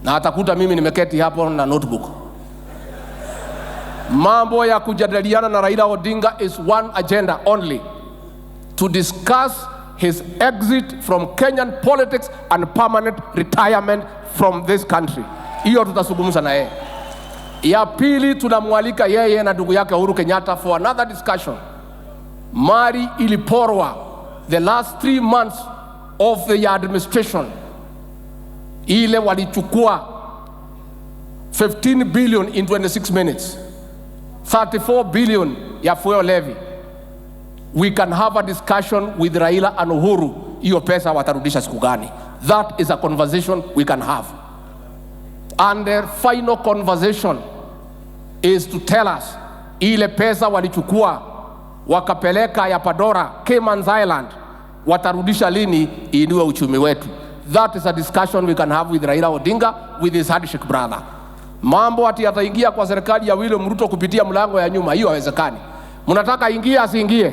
Na atakuta mimi nimeketi hapo na notebook. Mambo ya kujadiliana na Raila Odinga is one agenda only: to discuss his exit from Kenyan politics and permanent retirement from this country. Hiyo tutazungumza na yeye. Ya pili, tunamwalika yeye na ndugu yake Uhuru Kenyatta for another discussion. Mali iliporwa the last 3 months of the administration, ile walichukua 15 billion in 26 minutes, 34 billion ya fuel levy. We can have a discussion with Raila and Uhuru, hiyo pesa watarudisha siku gani? That is a conversation we can have. And the final conversation is to tell us ile pesa walichukua wakapeleka ya Pandora, Cayman Island, watarudisha lini iinue uchumi wetu? That is a discussion we can have with Raila Odinga with his handshake brother. Mambo ati ataingia kwa serikali ya William Ruto kupitia mlango ya nyuma, hiyo haiwezekani. Mnataka ingie asiingie?